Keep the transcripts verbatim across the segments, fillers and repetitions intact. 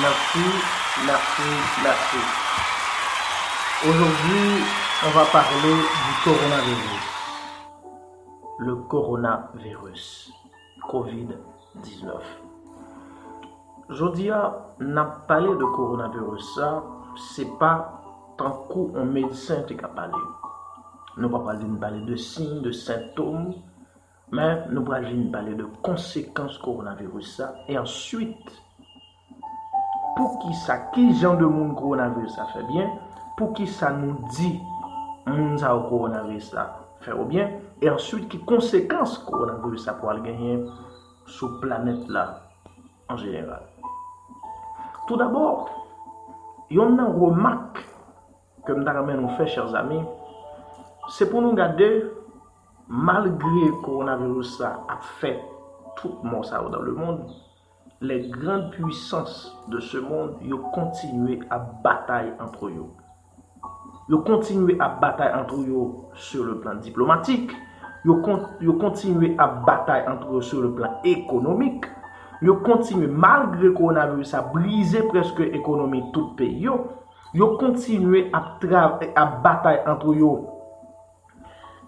Merci, merci, merci. Aujourd'hui, on va parler du coronavirus. Le coronavirus, covid dix-neuf. Jodi a, n ap pale de kowonaviris sa, se pa tankou yon medsen te ka pale. Nou pa pral vin pale de siy, de sentòm, men nou pral vin pale de konsekans kowonaviris sa, e answit, poukisa, ki jan de moun kowonaviris sa fè byen, poukisa nou di moun sa yo kowonaviris sa fè yo byen, e answit ki konsekans kowonaviris sa pral genyen sou planèt la an jeneral. Toudabò, yonn nan remak ke m ta renmen nou fè, chè zanmi, se pou nou gade, malgre kowonaviris sa ap fè tout mò sa yo dans le monde, les grandes puissances de ce monde, yo kontinye ap batay antre yo. Yo kontinye ap batay antre yo sur le plan diplomatique, yo, kon, yo kontinye ap batay antre yo sur le plan économique, yo kontinye, malgre kowonaviris sa brize prèske ekonomi tout peyi yo, yo kontinye ap, tra, ap batay antre yo.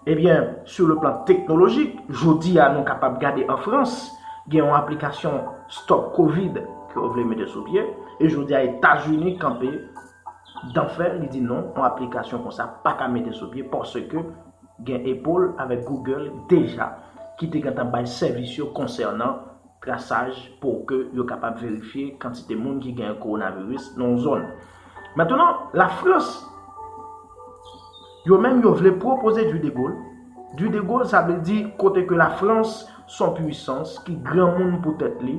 Ebyen, sur le plan technologique, jodi a nou kapab gade an Frans, gen yon aplikasyon Stop Covid ke yo vle mete sou pye, e jodi a Etazini kanpe danfè, li di non, yon aplikasyon konsa pa ka mete sou pye, paske gen Apple avèk Google deja ki te gentan bay sèvis yo konsènan trasaj pou ke yo kapab verifye kantite moun ki gen kowonaviris nan yon zòn. Mentnan, Lafrans, yo menm yo vle pwopoze Guy de Gaulle. Guy de Gaulle, sa vle di kote ke Lafrans son pwisans ki granmoun pou tèt li,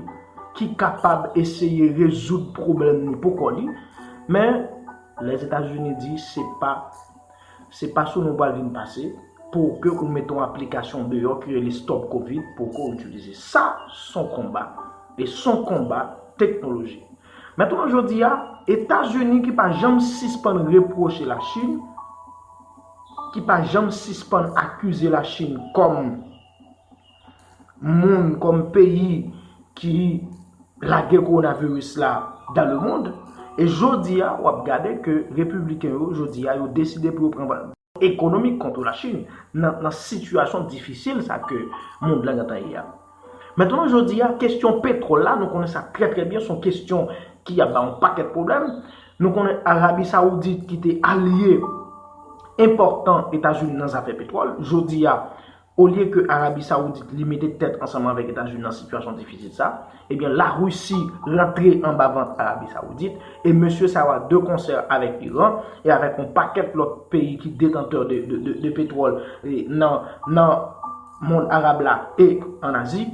ki kapab eseye rezoud pwoblèm li pou kò li. Men, Lèzetazini di se pa, se pa sou nou pral vin pase pou ke ou mete yon aplikasyon deyò ki rele Stop Covid pou ke w itilize. Sa son konba, e son konba teknoloji. Mentnan jodi a, Etazini ki pa janm sispann repwoche Lachin, ki pa janm sispann akize Lachin kòm moun, kòm peyi ki lage kowonaviris la dans le monde. E jodi a, w ap gade ke repibliken yo, jodi a, yo deside pou yo pran ekonomik kont Lachin nan, nan sitiyasyon difisil sa ke mond lan gentan ye a. Mentnan, jodi a, kesyon petwòl la, nou konnen sa trè, trè byen, se yon kesyon ki ap ba yon pakèt pwoblèm. Nou konnen Arabi Sawoudit ki te alye enpòtan Etazini nan zafè petwòl, jodi a, olye ke Arabi Sawoudit li mete tèt ansanm avèk Etazini nan sitiyasyon difisil sa, ebyen, Larisi rantre anba vant Arabi Sawoudit, e mesye sa yo a de konsè avèk Iran, e avèk yon pakèt lòt peyi ki detantè de, de, de, de petwòl, e nan, nan mond arab la e an Azi,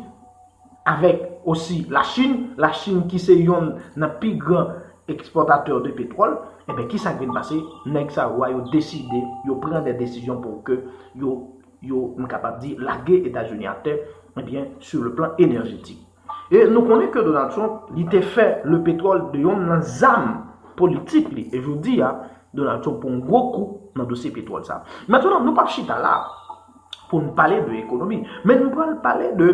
avèk osi Lachin, Lachin ki se yonn nan pi gran ekspòtatè de petwòl, ebyen, kisa k vin pase? Nèg sa yo a, yo deside, yo pran de desizyon pou ke yo, yo, m kapab di, lage Etazini atè, ebyen, sur le plan énergétique. E nou konnen ke Donald Trump, li te fè le petwòl de yonn nan zam politik li. E jodi a, Donald Trump pran yon gwo kou nan dosye petwòl sa. Mentnan, nou p ap chita la pou n pale de ekonomi, men nou pral pale de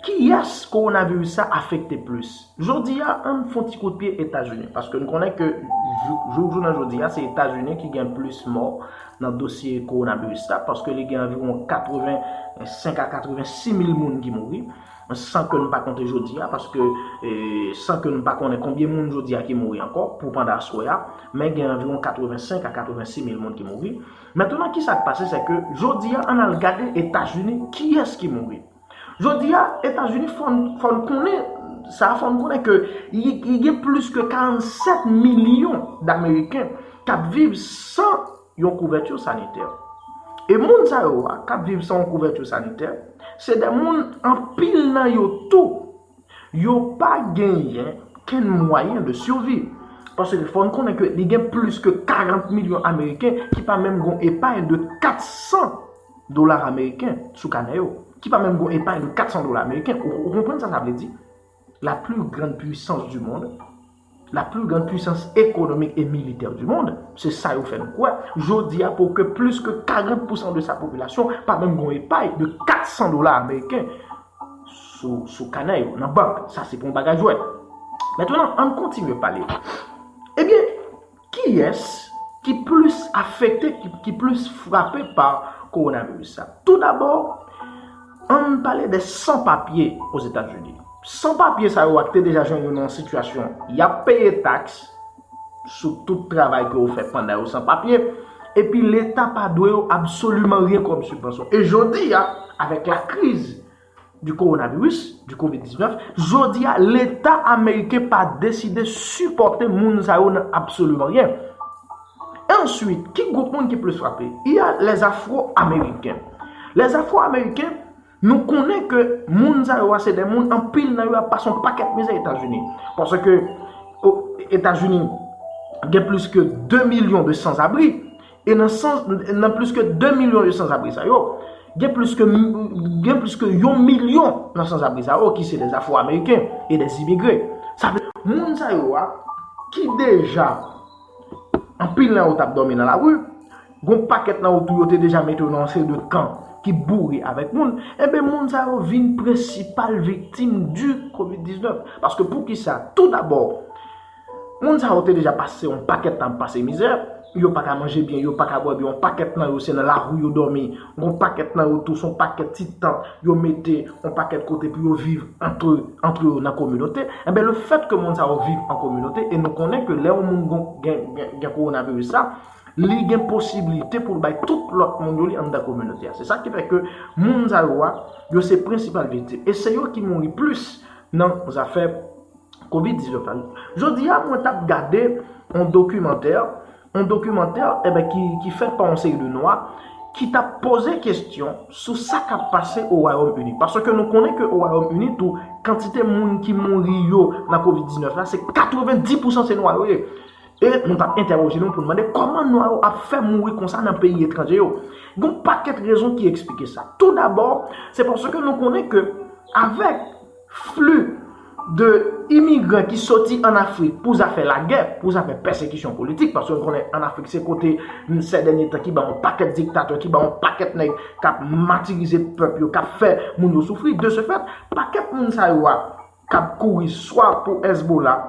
kiyès kowonaviris sa afekte plis. Jodi a, ann fè yon ti kout pye Etazini, paske n konnen ke jou, jou, jounen jodi a, se Etazini ki gen plis mò nan dosye kowonaviris sa, paske li gen anviwon katrevensenk a katrevensis mil moun ki mouri, san ke n pa konte jodi a, paske, e, san ke n pa konnen konbyen moun jodi a ki mouri ankò pou pandan aswè a, men gen anviwon katrevensenk a katrevensis mil moun ki mouri. Mentnan, kisa k pase, se ke jodi a, ann al gade Etazini, kiyès ki mouri. Jodi a, Etazini, fò n, fò n konnen, sa fò n konnen ke li, li gen plis ke karannsèt milyon d Ameriken k ap viv san yon kouvèti sanitè. E moun sa yo a, k ap viv san yon kouvèti sanitè, se de moun, anpil nan yo tou, yo pa genyen kenn mwayen de survie. Paske fò n konnen ke li gen plis ke karant milyon Ameriken ki pa menm gon epay de katsan dola ameriken sou kanè yo, ki pa menm gon epay de katsan dola ameriken. Ou, ou konprann sa sa vle di? La plus grande puissance du monde, la plus grande puissance économique et militaire du monde, se sa yo fè n kwè. Jodi a, pou ke plis ke karant pousan de sa popilasyon pa menm gon epay de katsan dola ameriken sou, sou kanè yo, nan bank. Sa se pa yon bagay jwèt. Mentnan, ann kontinye pale. Ebyen, kiyès ki plis afekte, ki, ki plis frape pa kowonaviris sa? Toudabò, ann pale de sanpapye Ozetazini. Sanpapye sa yo a ki te deja jwenn yo nan yon sitiyasyon y ap peye taks sou tout travay ke yo fè pandan yo sanpapye, epi Leta pa dwe yo absoliman ryen kòm sibvansyon. E jodi a, avèk la kriz du coronavirus, du covid diznèf, jodi a, Leta ameriken pa deside sipòte moun sa yo nan absoliman ryen. Answit, ki gwoup moun ki plis frape? Il y a les Afro-Américains. Les Afro-Américains, nou konnen ke moun sa yo a, se de moun, anpil nan yo ap pase yon pakèt mizè Etazini. Paske o, Etazini gen plis ke de milyon de sanzabri. E nan, san, nan plis ke de milyon de sanzabri sa yo, gen plis ke, gen plis ke yon milyon nan sanzabri sa yo ki se des Afro-Américains e des immigrés. Sa vle, moun sa yo a, ki deja, anpil nan yo t ap dòmi nan lari, gon pakèt nan yo tou, yo te deja mete yo nan yon seri de kan ki boure avèk moun, enben, moun sa yo vin prensipal viktim du covid diznèf. Paske poukisa? Toudabò, moun sa yo te deja pase yon pakèt tan ap pase mizè, yo pa ka manje byen, yo pa ka bwè byen, yon pakèt nan yo se nan lari yo dòmi, yon pakèt nan yo tou se yon pakèt ti tant yo mete yon pakèt kote pou yo viv antre, antre yo nan kominote. Enben, le fèt ke moun sa yo viv an kominote, e nou konnen ke lè yon moun gon, gen, gen, gen kowonaviris sa, li gen posiblite pou l bay tout lòt moun yo li anndan kominote a. Se sa ki fè ke moun sa yo a, yo se prensipal viktim. E se yo ki mouri plis nan zafè covid diznèf la. Jodi a, mwen t ap gade yon dokimantè, yon dokimantè, enben, ki, ki fèt pa yon seri de nwa, ki t ap poze kesyon sou sa k ap pase o Wayòm Ini. Paske nou konnen ke o Wayòm Ini tou, kantite moun ki mouri yo nan covid diznèf la, se katrevenndis pousan se nwa yo ye. E nou t ap entèwoje nou pou n mande kòman nwa yo ap fè mouri konsa nan peyi etranje yo. Gon pakèt rezon ki eksplike sa. Toudabò, se paske nou konnen ke avèk fli de imigran ki soti ann Afrik pou zafè lagè, pou zafè pèsekisyon politik, paske nou konnen ann Afrik se kote, sè dènye tan, ki ba yon pakèt diktatè, ki ba yon pakèt nèg k ap matirize pèp yo, k ap fè moun yo soufri. De ce fait, pakèt moun sa yo a k ap kouri swa pou Hezbollah,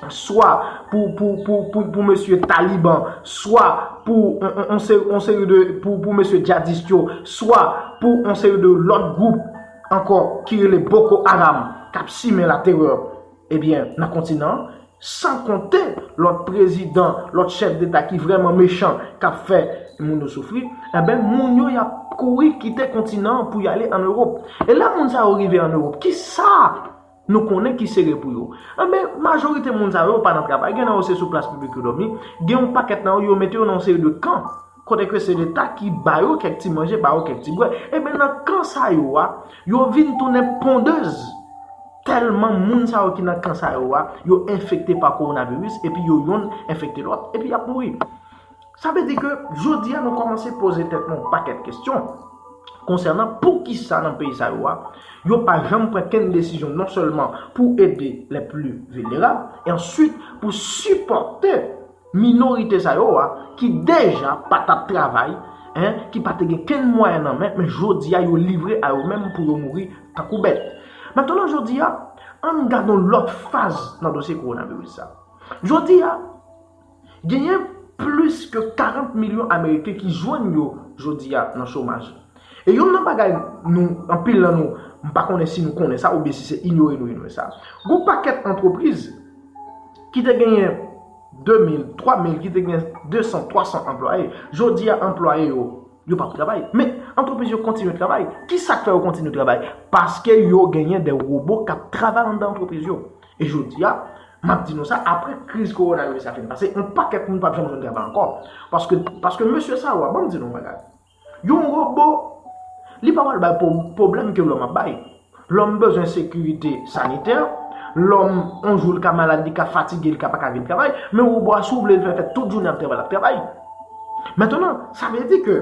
swa pou, pou, pou, pou, pou mesye Taliban, swa pou on, on, on seri, on seri de, pou, pou mesye djihadis yo, swa pou on seri de lòt gwoup ankò ki rele Boko Haram, k ap simen laterè, ebyen, nan kontinan an, san konte lòt prezidan, lòt chèf deta ki vrèman mechan, k ap fè moun yo soufri, enben, moun yo, y ap kouri kite kontinan an pou y ale ann Ewòp. E lè moun sa yo rive ann Ewòp, kisa nou konnen ki sere pou yo? Enben, majorite moun sa yo pa nan travay, gen nan yo se sou plas piblik yo dòmi, gen yon pakèt nan yo, yo mete yo nan yon seri de kan, kote ke se Leta ki ba yo kèk ti manje, ba yo kèk ti bwè. Enben, nan kan sa yo a, yo vin tounen pondez. Tèlman moun sa yo ki nan kan sa yo a, yo enfekte pa kowonaviris, epi yo yonn enfekte lòt, epi y ap mouri. Sa vle di ke jodi a nou kòmanse poze tèt nou yon pakèt kesyon konsènan poukisa nan peyi sa yo a, yo pa janm pran kenn desizyon non sèlman pou ede les plus vulnérables, e answit pou sipòte minorite sa yo a ki deja pa t ap travay, en, ki pa te gen kenn mwayen nan men, men jodi a yo livre a yo menm pou yo mouri tankou bèt. Mentnan, jodi a, ann gade yon lòt faz nan dosye kowonaviris sa. Jodi a, genyen plis ke karant milyon Ameriken ki jwenn yo jodi a nan chomaj. E youn nan bagay nou, anpil nan nou, m pa konnen si nou konnen sa oubyen si se inyore nou inyore sa. Gon pakèt antrepriz ki te genyen de mil, twa mil, ki te gen de san, twa san anplwaye, jodi a anplwaye yo, yo p ap travay. Men, antrepriz yo kontinye travay. Ki sa k fè yo kontinye travay? Paske yo genyen de wobo k ap travay anndan antrepriz yo. E jodi a, m ap di nou sa, apre kriz kowonaviris la fin pase, yon pakèt moun p ap janm jwenn travay ankò. Paske, paske mesye sa yo a, ban m di nou yon bagay. Yon wobo, li pa pral bay pwo-, pwoblèm ke lòm ap bay. Lòm bezwen sekirite sanitè, lòm, yon jou, li ka malad, li ka fatige, li ka pa ka vin travay, men wobo a, si w vle, l fè, fè tout jounen ap travay, l ap travay. Mentnan, sa vle di ke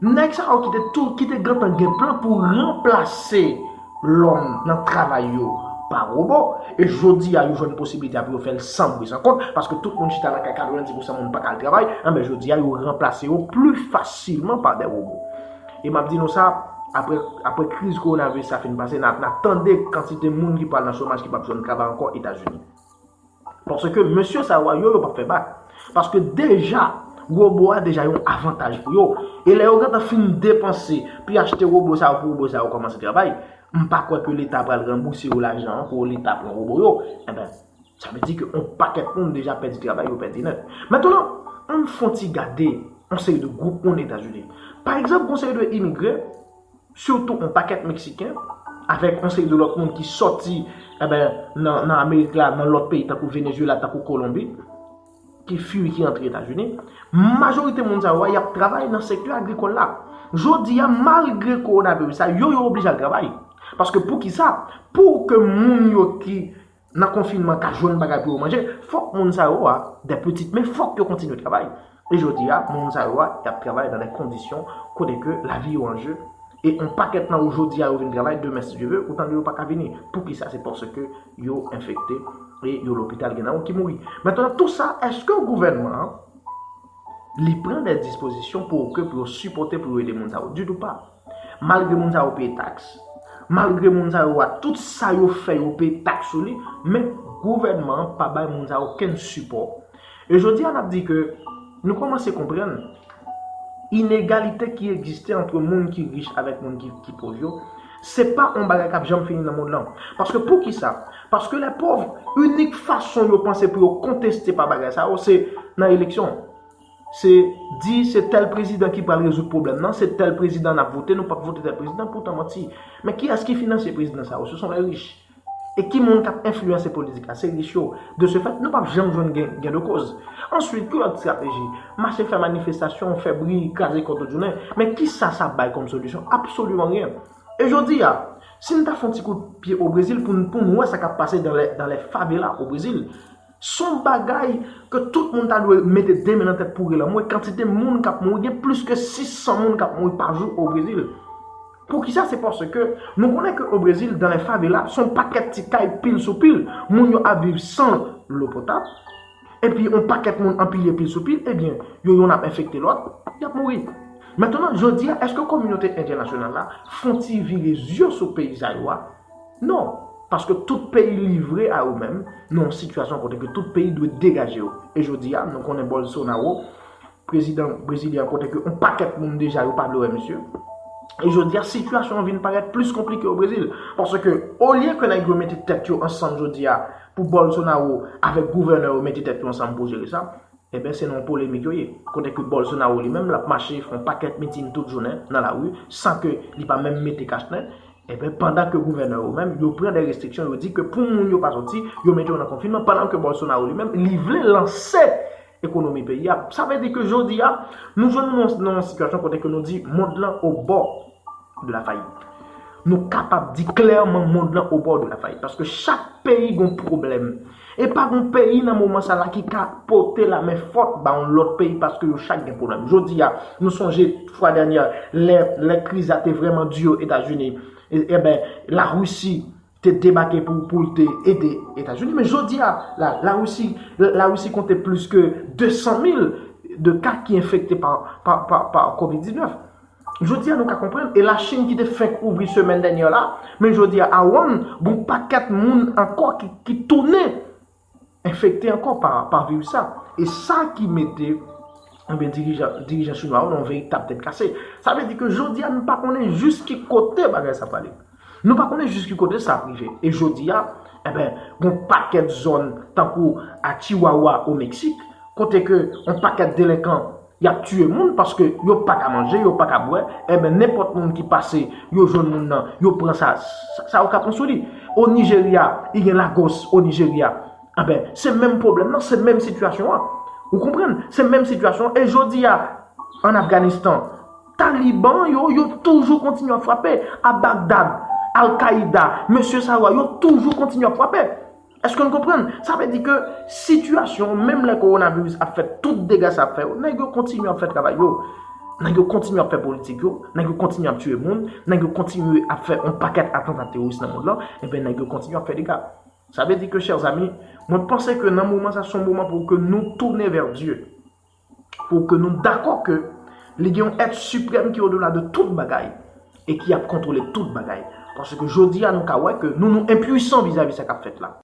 nèg sa yo ki te tou, ki te gentan gen plan pou ranplase lòm nan travay yo pa wobo, e jodi a, yo jwenn posiblite a pou yo fè l san bri, san kont, paske tout moun chita lakay, katrevenndis pousan moun pa ka al travay, enben, jodi a, yo ranplase yo pli fasilman pa de wobo. E m ap di nou sa, apre, apre kriz kowonaviris sa fin pase, n a, n a tande kantite moun ki pral nan chomaj ki p ap jwenn travay ankò Etazini. Paske mesye sa yo a, yo, yo p ap fè bak. Paske deja, wobo a deja yon avantaj pou yo. E lè yo gentan fin depanse, pou y achte wobo sa yo, pou wobo sa yo kòmanse travay, m pa kwè ke Leta pral ranbouse yo lajan an pou Leta pran wobo yo. Enben, sa vle di ke yon pakèt moun deja pèdi travay, yo pèdi nèt. Mentnan, ann fè yon ti gade yon seri de gwoup moun Etazini. Pa egzanp, yon seri de imigre, sitou yon pakèt Meksiken, avèk yon seri de lòt moun ki sòti, enben, nan, nan Amerik la, nan lòt peyi, tankou Venezuela, tankou Kolonbi, ki fini, ki antre Etazini, majorite moun sa yo a, y ap travay nan sektè agrikòl la. Jodi a, malgre kowonaviris sa, yo, yo oblije al travay. Paske poukisa? Pou ke moun yo ki nan konfinman ka jwenn bagay pou yo manje, fòk moun sa yo a, des petites mains, fòk yo kontinye travay. E jodi a, moun sa yo a, y ap travay nan de kondisyon kote ke lavi yo an je. E yon pakèt nan yo jodi a, yo vin travay, demen, si Dye ve, ou tande yo pa ka vini. Poukisa? Se paske yo enfekte e yo lopital, gen nan yo ki mouri. Mentnan, tou sa, èske gouvènman an, li pran de dispozisyon pou ke pou yo sipòte, pou yo ede moun sa yo? Ditou pa. Malgre moun sa yo peye taks, malgre moun sa yo a, tout sa yo fè, yo peye taks sou li, men gouvènman an pa bay moun sa yo okenn sipò. E jodi a, n ap di ke nou kòmanse konprann inegalite ki egziste ant moun ki rich avèk moun ki, ki pòv yo, se pa yon bagay k ap janm fini nan mond lan. Paske poukisa? Paske lè pòv, inik fason yo panse pou yo konteste pa bagay sa yo, se nan eleksyon. Se di se tèl prezidan ki pral rezoud pwoblèm nan, se tèl prezidan n ap vote, nou p ap vote tèl prezidan, poutan manti. Men kiyès ki finanse prezidan sa yo? Se sont les riches. E ki moun k ap enfliyanse politik la? Se rich yo. De ce fait, nou p ap janm jwenn gen, gen de koz. Answit, ki lòt estrateji? Mache fè manifestasyon, fè bri, kraze kò tout jounen. Men kisa sa bay kòm solisyon? Absoliman rien. E jodi a, si n ta fè yon ti kout pye o Brezil pou n, pou n wè sa k ap pase dans les, dans les favelas o Brezil, se yon bagay ke tout moun ta dwe mete de men nan tèt pou rele anmwe. Kantite moun k ap mouri, gen plis ke sis san moun k ap mouri pa jou o Brezil. Poukisa? Se paske nou konnen ke o Brezil, dans les favelas, se yon pakèt ti kay pil sou pil. Moun yo ap viv san dlo potab. Epi yon pakèt moun anpile pil sou pil, ebyen, yo yonn ap enfekte lòt, y ap mouri. Mentnan, jodi a, èske kominote entènasyonal la fè yon ti vire zye sou peyi sa yo a? Non. Paske tout peyi livre a yo menm nan yon sitiyasyon kote ke tout peyi dwe degaje yo. E jodi a, nou konnen Bolsonaro, prezidan brezilyen an, kote ke yon pakèt moun deja yo pa vle wè misye. E jodi a, sitiyasyon an vin parèt plis konplike o Brezil. Paske, olye ke nèg yo mete tèt yo ansanm jodi a pou Bolsonaro avèk gouvènè yo mete tèt yo ansanm pou jere sa, enben, se nan yon polemik yo ye. Kote ke Bolsonaro li menm, l ap mache, fè yon pakèt mitin tout jounen nan lari, san ke li pa menm mete kachnen. Enben, pandan ke gouvènè yo menm, yo pran de restriksyon, yo di ke pou moun yo pa sòti, yo mete yo nan konfinman, pandan ke Bolsonaro li menm, li vle lanse ekonomi peyi a. Sa vle di ke jodi a, nou jwenn nou nan, nan yon sitiyasyon kote ke nou di mond lan o bò de la fayit. Nou kapab di klèman mond lan o bò de la fayit, paske chak peyi gon pwoblèm. E pa gon peyi nan moman sa la ki ka pote lamen fòt ba yon lòt peyi, paske yo chak gen pwoblèm. Jodi a, nou sonje fwa dènyè, lè, lè kriz la te vrèman di o Etazini, e, enben, Larisi te debake pou, pou l te ede Etazini. Men jodi a, la, Larisi, Larisi konte plis ke de san mil de ka ki enfekte pa, pa, pa, pa kovid diznèf. Jodi a, nou ka konprann, e Lachin ki te fenk ouvri semèn dènyè la, men jodi a, a Wuhan, gon pakèt moun ankò ki, ki tounen enfekte ankò pa, pa viris sa. E sa ki mete, enben, dirijan, dirijan chinwa yo nan yon veritab tèt kase. Sa vle di ke jodi a, nou pa konnen jis ki kote bagay sa prale. Nou pa konnen jis ki kote sa ap rive. E jodi a, enben, gon pakèt zòn tankou a Chihuahua o Meksik, kote ke yon pakèt delenkan y ap tiye moun paske yo pa ka manje, yo pa ka bwè, enben, nenpòt moun ki pase, yo jwenn moun nan, yo pran sa, sa, sa yo ka pran sou li. O Nijerya, i gen Lagos o Nijerya. Enben, se menm pwoblèm nan, se menm sitiyasyon an. Ou konprann? Se menm sitiyasyon an. E jodi a, an Afganistan, Taliban yo, yo toujou kontinye ap frape. A Bagdad, Al-Qaida, mesye sa yo a, yo toujou kontinye ap frape. Èske n konprann? Sa vle di ke sitiyasyon, menm lè kowonaviris ap fè tout dega sa ap fè yo, nèg yo kontinye ap fè travay yo. Nèg yo kontinye ap fè politik yo, nèg yo kontinye ap tiye moun, nèg yo kontinye ap fè yon pakèt atanta teworis nan mond lan, enben, nèg yo kontinye ap fè dega. Sa vle di ke, chè zanmi, mwen panse ke nan moman sa, se yon moman pou ke nou tounen vè Dye. Pou ke nou dakò ke li gen yon èt siprèm ki odela de tout bagay. e ki ap kontwole tout bagay. Paske jodi a nou ka wè ke nou, nou enpwisan vizavi sa k ap fèt la.